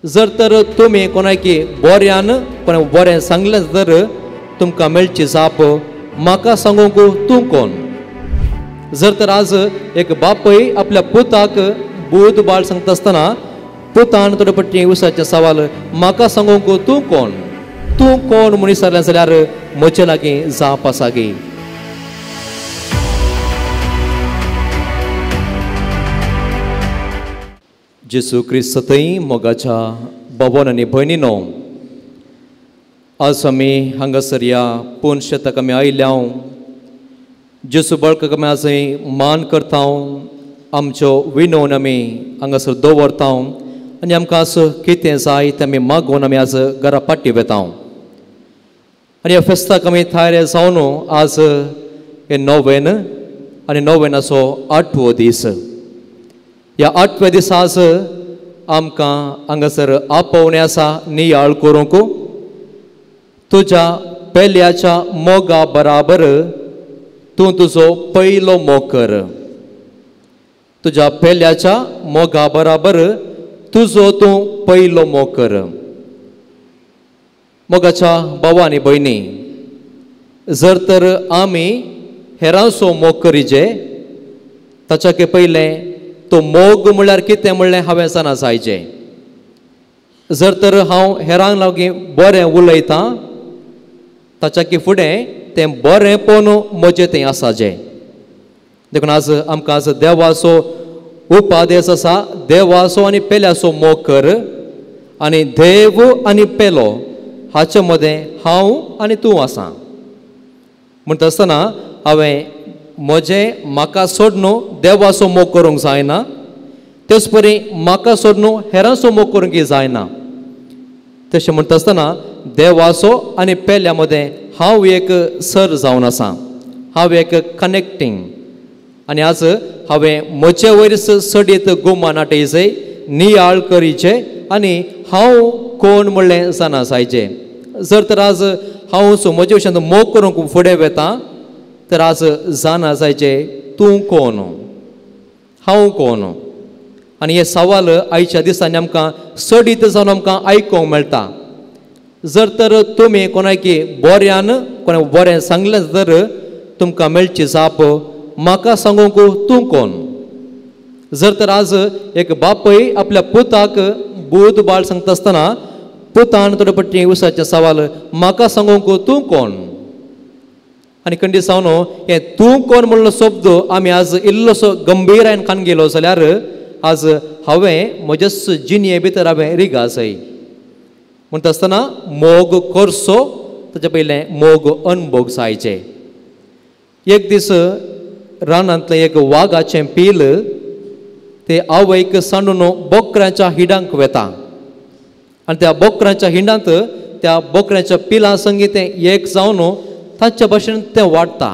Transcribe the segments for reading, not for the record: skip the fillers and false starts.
जर तर तुमी कोणाकी बऱ्यान कोणा बरें सांगलें जर तुमकां मेळची जाप म्हाका सांगूंक तूं कोण. जर तर आज एक बापूय आपल्या पुताक बूद बाळ सांगता आसतना पुतान थोडे पट्टी उसाचें सवाल म्हाका सांगूंक तूं कोण, तूं कोण म्हूण विचारलें जाल्यार म्हजे लागीं जाप आसा गी. जेजू क्रिस्त थंय मोगाच्या बाबान आनी भयणीनो, आज आमी हांगासर ह्या पूर्ण शेताक आमी आयल्या. जेजू बळकाक आमी आज मान करता, आमच्यो विनोवन आमी हांगासर दवरता आनी आमकां आज कितें जाय तें आमी मागून आमी आज घरा पाटी वेता. आनी ह्या फेस्ताक आमी तयार जावन आज हे नोवेन आनी नोवेनाचो आठवो दीस. ह्या आठव्या दिसा आज आमकां हांगासर आपोवणें आसा नियाळ करूंक. तुज्या पेल्याच्या मोगा बराबर तूं तुजो पयलो मोग कर. तुज्या पेल्याच्या मोगा बराबर तुजो तूं पयलो मोग कर. मोगाच्या भावा आनी भयणी, जर तर आमी हेरांचो मोग करिजे ताच्या पयलें तो मोग म्हणल्यार कितें म्हणलें हांवें जाणा जायचें. जर तर हांव हेरांक लागीं बरें उलयतां ताच्या फुडें तें बरेंपण म्हजें तें आसाचें. देखून आज आमकां आज देवाचो उपादेश आसा, देवाचो आनी पेल्याचो मोग कर. आनी देव आनी पेलो हाचे मदें हांव आनी तूं आसा. म्हणटा आसतना हांवें म्हजें म्हाका सोडून देवाचो मोग करूंक जायना, तेच परी म्हाका सोडून हेरांचो मोग करूंक जायना. तशें म्हणटा आसतना देवाचो आनी पेल्या मदें हांव एक सर जावन आसा, हांव एक कनेक्टींग. आनी आज हांवें म्हजे वयर सडीत गुमान आटयचे, नियाळ करीचे आनी हांव कोण म्हणलें जाणा जायचें. जर तर आज हांव म्हजे विशयांत मोग करूंक फुडें वेता तर आज जाणा जायचें तूं कोण, हांव कोण. आनी हे सवाल आयच्या दिसांनी आमकां सडीत जावन आमकां आयकूंक मेळटा. जर तर तुमी कोणाकी बऱ्यान कोणा बरें सांगलें जर तुमकां मेळची जाप म्हाका सांगूंक तूं कोण. जर तर आज एक बापूय आपल्या पुताक बूद बाळ सांगता आसतना पुतान थोडे पट्टी उसाचें सवाल म्हाका सांगूंक तूं कोण. आनी खंडी जावन हें तूं कोण म्हणलो शब्द आमी आज इल्लोसो गंभीरायन कान गेलो जाल्यार आज हांवें म्हजेच जिणये भितर हांवें रिगा जाय. म्हणटा आसतना मोग करचो ताच्या पयलें मोग अनभोग जायचे. एक दीस रानांतलें एक वागाचें पील ते आवयक सांडून बोकऱ्यांच्या हिडांक वेता आनी त्या बोकऱ्यांच्या हिंडांत त्या बोकऱ्यांच्या पिलां संगी तें एक जावन तांच्या भाशेन तें वाडटा.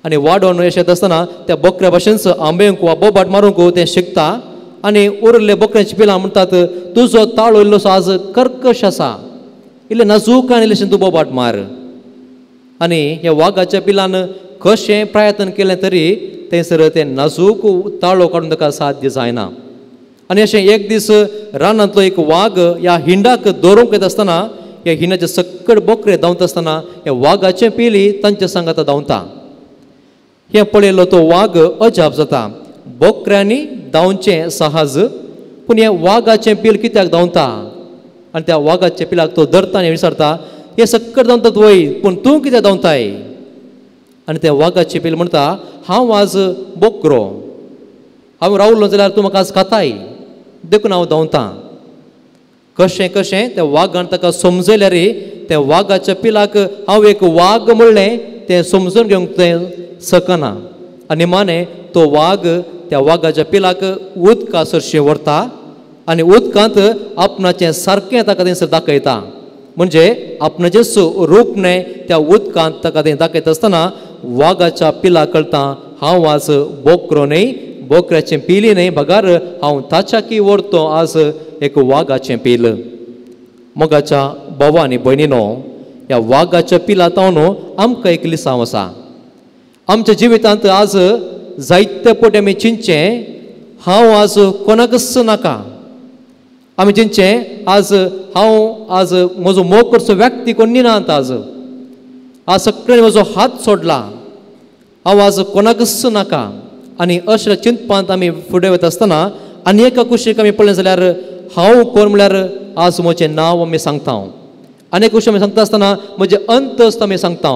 आनी वाडोवन येत आसतना त्या बोकऱ्या भाशेनच आंबेंक वा बोबाट मारूंक तें शिकता. आनी उरिल्ले बोकऱ्यांची पिलां म्हणटात तुजो ताळो इल्लोसो आज कर्कश आसा, इल्लें नाजूक आनी इल्लेशें तूं बोबाट मार. आनी ह्या वागाच्या पिलान कशें प्रयत्न केलें तरी थंयसर तें नाजूक ताळो काडून ताका साध्य जायना. आनी अशें एक दीस रानांतलो एक वाग ह्या हिंडाक दवरूंक येता आसतना ह्या हिंडाचे सक्कड बोकरे धांवता आसतना ह्या वागाचें पिली तांच्या सांगाता धांवता. हें पळयलो तो वाग अजाप जाता. बोकऱ्यांनी धांवचें सहज, पूण हें वागाचें पील कित्याक धांवता? आनी त्या वागाच्या पिलाक तो धरता आनी विचारता हें सक्कड धांवतात वय, पूण तूं कित्याक धांवताय? आनी त्या वागाचें पील म्हणटा हांव आज बोकरो, हांव रावलो जाल्यार तूं म्हाका आज खाताय, देखून हांव धांवतां. कशें कशें त्या वागान ताका समजल्यार त्या वागाच्या पिलाक हांव एक वाग म्हणलें तें समजून घेवंक तें शकना. आनी माने तो वाग त्या वागाच्या पिलाक उदका सरशीं व्हरता आनी उदकांत आपणाचें सारकें ताका थंयसर दाखयता. म्हणजे आपणाचें रूप न्हय त्या उदकांत ताका तें दाखयता आसतना वागाच्या पिलाक कळटा हांव आज बोकरो न्हय, बोकऱ्याचें पिली न्हय, बगार हांव ताच्याकी व्हरतो आज एक वागाचें पील. मोगाच्या भावा आनी भयणीनो, ह्या वागाच्या पिला तावन आमकां एक लिसांव आसा. आमच्या जिवितांत आज जायते पट आमी चिंतचें हांव आज कोणाकच नाका, आमी चिंतचें आज हांव आज म्हजो मोग करचो व्यक्ती कोण नात, आज आज सगळ्यांनी म्हजो हात सोडला, हांव आज कोणाकच नाका. आनी अशें चिंतपांत आमी फुडें वता आसतना आनी एका कुशीक आमी पळयलें जाल्यार हांव कोण म्हणल्यार आज म्हजें नांव आमी सांगता, आनी एक कुशीक आमी सांगता आसतना म्हजें अंतस्त आमी सांगता,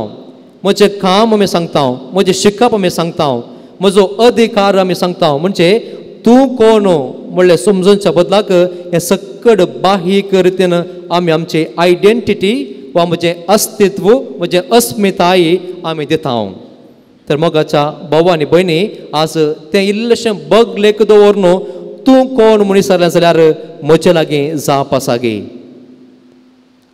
म्हजें काम आमी सांगता, म्हजें शिकप आमी सांगता, म्हजो अधिकार आमी सांगता. म्हणजे तूं कोण म्हणलें समजूनच्या बदलाक हें सकड बाहीक रितीन आमी आमची आयडेंटिटी वा म्हजें अस्तित्व म्हजें अस्मिताय आमी दिता. तर मोगाच्या भाव आनी भयणी आज तें इल्लेशें बगलेक दवर न्हू तूं कोण म्हूण विचारलें जाल्यार म्हजे लागीं जाप आसा गे,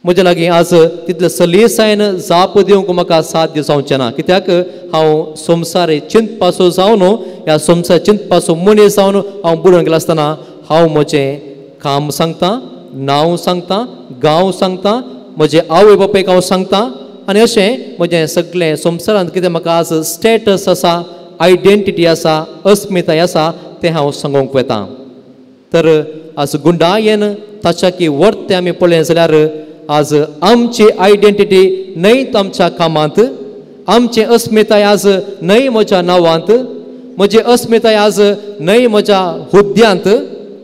म्हजे लागीं आज तितले सलीसायन जाप दिवंक म्हाका साध्य जावचें ना. कित्याक हांव संवसार चिंतपाचो जावन ह्या संवसार चिंतपाचो मनीस जावन हांव बुडून गेलो आसतना हांव म्हजें काम सांगता, नांव सांगता, गांव सांगता, म्हजे आवय बापायक हांव सांगता आनी अशें म्हजें सगळें संवसारांत कितें म्हाका आज स्टेटस आसा, आयडेंटिटी आसा, अस्मिताय आसा तें हांव सांगूंक वता. तर आज गुंडायेन ताच्या की वर्ते आमी पळयलें जाल्यार आज आमची आयडेंटिटी न्हय आमच्या कामांत, आमची अस्मिताय आज न्हय म्हज्या नांवांत, म्हजी अस्मिताय आज न्हय म्हज्या हुद्द्यांत,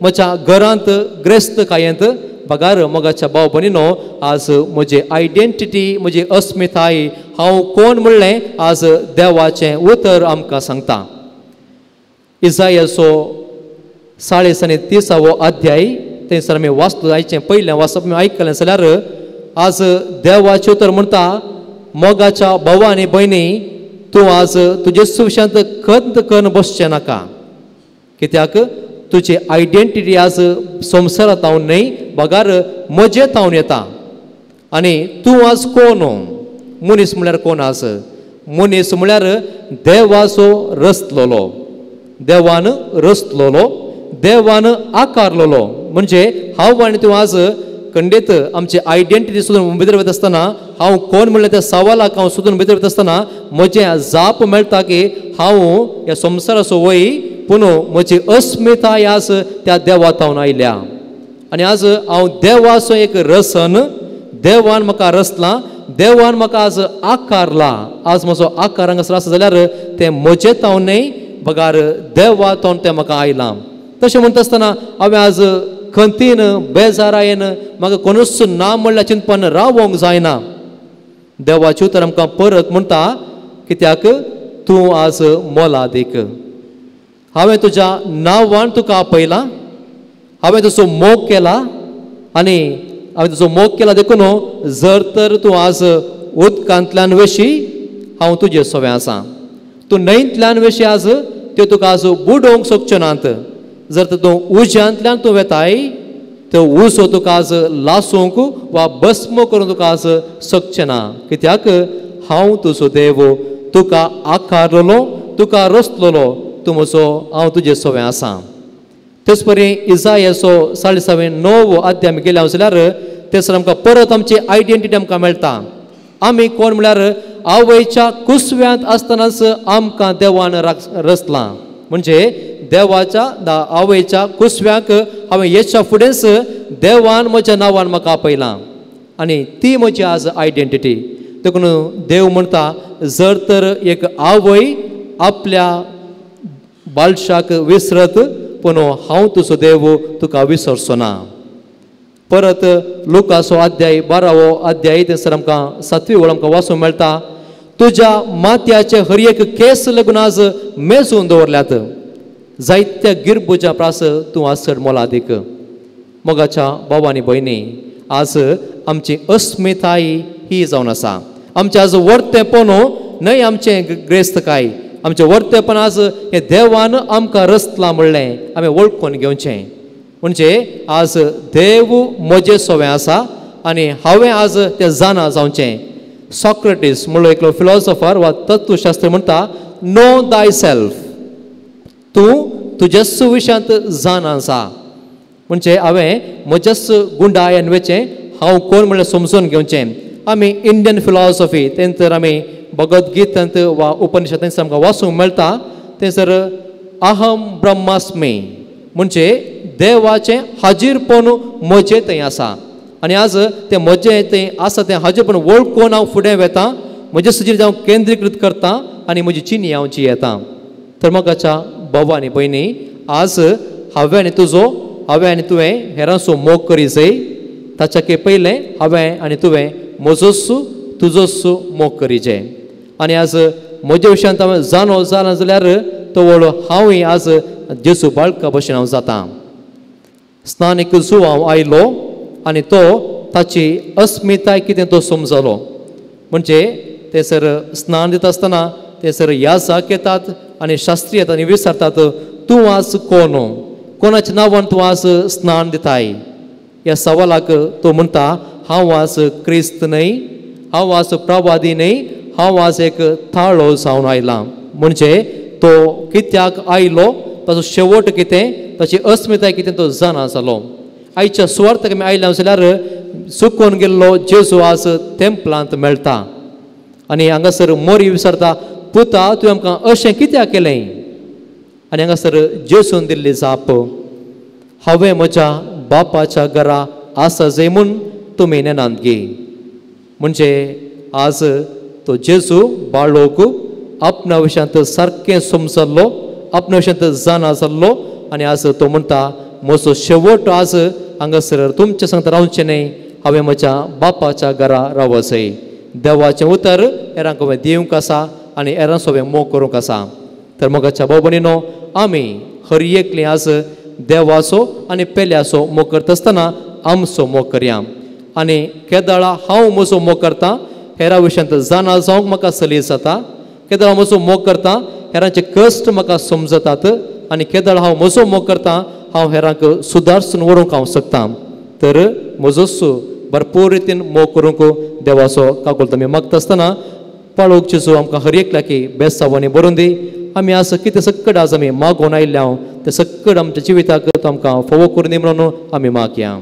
म्हज्या घरांत, ग्रेस्तकायेंत, बगार मोगाच्या भाव भयणीनो आज म्हजी आयडेंटिटी म्हजी अस्मिताय हांव कोण म्हणलें आज देवाचें उतर आमकां सांगता. इजायाचो 40 आनी 30वो अध्याय थंयसर आमी वाचलो, आयचें पयलें वाचप आमी आयकलें जाल्यार आज देवाचें उतर म्हणटा मोगाच्या भावा आनी भयणी तूं आज तुजे सुविशांत खंत करून बसचें नाका. कित्याक तुजी आयडेंटिटी आज संवसारांत हांव न्हय बगार म्हजें तावन येता. आनी तूं आज कोण मनीस म्हणल्यार कोण आज मनीस म्हणल्यार देवाचो रचलोलो, देवान रचलोलो, देवान आकारलोलो. म्हणजे हांव आनी तूं आज खंडीत आमची आयडेंटिटी सोदून भितर वता आसतना हांव कोण म्हणल्यार त्या सवालाक हांव सोदून भितर वता आसतना म्हजें जाप मेळटा की हांव ह्या संवसाराचो वय पूण म्हजी अस्मिताय आज त्या देवा तावन आयल्या आनी आज हांव देवाचो एक रसन, देवान म्हाका रचला, देवान म्हाका आज आकारला. आज म्हजो आकार हांगासर आसा जाल्यार तें म्हजें तावन न्हय बगार देवा तावन तें म्हाका आयलां. तशें म्हणटा आसतना हांवें आज खंतीन बेजारायेन म्हाका कोणूच ना म्हणल्यार चिंतपान रावोंक जायना. देवाचें उतर आमकां परत म्हणटा कित्याक तूं आज मोलादीक, हांवें तुज्या नांवान तुका आपयला, हांवें तुजो मोग केला आनी हांवें तुजो मोग केला देखून जर तर तूं आज उदकांतल्यान वेशी हांव तुजे सोवें आसा, तूं न्हंयतल्यान वेशी आज त्यो तुका आज बुडोवंक शकच्यो नात, जर तर तूं उज्यांतल्यान तूं वेताय तो उजो तुका आज लासूंक वा भस्म करूंक तुका आज शकचें ना. कित्याक हांव तुजो देव, तुका आकारलोलो, तुका रचलोलो, तूं म्हजो, हांव तुजे सोवें आसा. तेच परी इजायाचो 40 9 अध्याय आमी गेले जाल्यार थंयसर आमकां परत आमची आयडेंटिटी आमकां मेळटा. आमी कोण म्हणल्यार आवयच्या कुसव्यांत आसतनाच आमकां देवान रचलां. म्हणजे देवाच्या आवयच्या कुसव्याक हांवें येच्या फुडेंच देवान म्हज्या नांवान म्हाका आपयलां आनी ती म्हजी आज आयडेंटिटी. देखून देव म्हणटा जर तर एक आवय आपल्या बाळशाक विसरत पूण हांव तुजो देव तुका विसरचो ना. परत लुकाचो अध्याय 12वो अध्याय थंयसर आमकां 7वी ओळ आमकां वाचूंक मेळटा, तुज्या माथ्याचे हर एक केस लागून आज मेजून दवरल्यात, जायत्या गिरबुजा प्रास तूं आज चड मोलादीक. मोगाच्या भाव आनी भयणी आज आमची अस्मिताय ही जावन आसा. आमचें आज वर्तेपण न्हय आमचें ग्रेस्तकाय, आमचें वर्तेपण आज हें देवान आमकां रचलां म्हणलें आमी वळखून घेवचें. म्हणजे आज देव म्हजें सोवें आसा आनी हांवें आज तें जाणा जावचें. सॉक्रेटीस म्हणलो एकलो फिलॉसॉफर वा तत्वशास्त्री म्हणटा नो दाय सेल्फ, तूं तुज्याच विशयांत जाणा आसा. म्हणजे हांवें म्हज्याच गुंडायन वेचें हांव कोण म्हणल्यार समजून घेवचें. आमी इंडियन फिलॉसॉफी थंयसर आमी भगवद्गीतेंत वा उपनिषदांत आमकां वाचूंक मेळटा थंयसर अहम ब्रह्मास्मी म्हणजे देवाचें हाजीरपण म्हजें थंय आसा आनी आज तें म्हजें थंय आसा तें हाजीरपण वळखून हांव फुडें वेता, म्हजें सजीर हांव केंद्रीकृत करता आनी म्हजी चिनी हांव जियेता. तर मोगाच्या भावा आनी भयणी, आज हांवें आनी तुजो, हांवें आनी तुवें हेरांचो मोग करी जाय. ताच्याके पयलें हांवें आनी तुवें म्हजोच तुजोच मोग करी जाय. आनी आज म्हज्या विशयांत हांवें जाणो जाला जाल्यार तवळ हांवूय आज जेजू बाळका भशेन हांव जाता. स्नानीक जुवांव आयलो आनी तो ताची अस्मिताय कितें तो समजलो. म्हणजे ते सर स्नान दिता आसतना ते सर याजाक येतात आनी शास्त्री येतात आनी विचारतात, तूं आज कोण, कोणाच्या नांवान तूं आज स्नान दिताय? ह्या सवालाक तो म्हणटा, हांव आज क्रिस्त न्हय, हांव आज प्रवादी न्हय, हांव आज एक थाळो जावन आयला. म्हणजे तो कित्याक आयलो, ताचो शेवट कितें, ताची अस्मिताय कितें तो जाणा जालो. आयच्या सुवार्थाक आमी आयल्या जाल्यार चुकोन गेल्लो जेजू आज तेंपलांत मेळटा आनी हांगासर मोरी विचारता, पुता तुवें आमकां अशें कित्याक केलें? आनी हांगासर जेजून दिल्ली जाप, हांवें म्हज्या बापाच्या घरा आसा जंय म्हूण तुमी नेनात गे. म्हणजे आज तो जेजू बाळोक आपणा विशयांत सारकें समजल्लो, आपणा विशयांत जाणा जाल्लो आनी आज तो म्हणटा, म्हजो शेवट आज हांगासर तुमच्या सांगता रावचें न्हय, हांवें म्हज्या बापाच्या घरा रावप जाय. देवाचें उतर हेरांक हांवें दिवंक आसा आनी हेरांचो हांवें मोग करूंक आसा. तर मोगाच्या भाव भयणीनो, आमी हर एकली आज देवाचो आनी पेल्याचो मोग करता आसतना आमचो मोग करया. आनी केदळा हांव म्हजो मोग करता हेरा विशयांत जाणा जावंक म्हाका सलीस जाता, केदळा म्हजो मोग करता हेरांचे कश्ट म्हाका समजतात आनी केदळा हांव म्हजो मोग करता हांव हेरांक सुदारसून व्हरूंक हांव शकता. तर म्हजोच भरपूर रितीन मोग करूंक देवाचो काकुळट आमी मागता आसतना पाळोवंक जेजू आमकां हर एकल्याकी बेसावांनी भरून दी. आमी आज कितें सक्कड आज आमी मागोवन आयिल्ले हांव तें सक्कड आमच्या जिविताक तो आमकां फोवो करून दी म्हणून आमी मागया.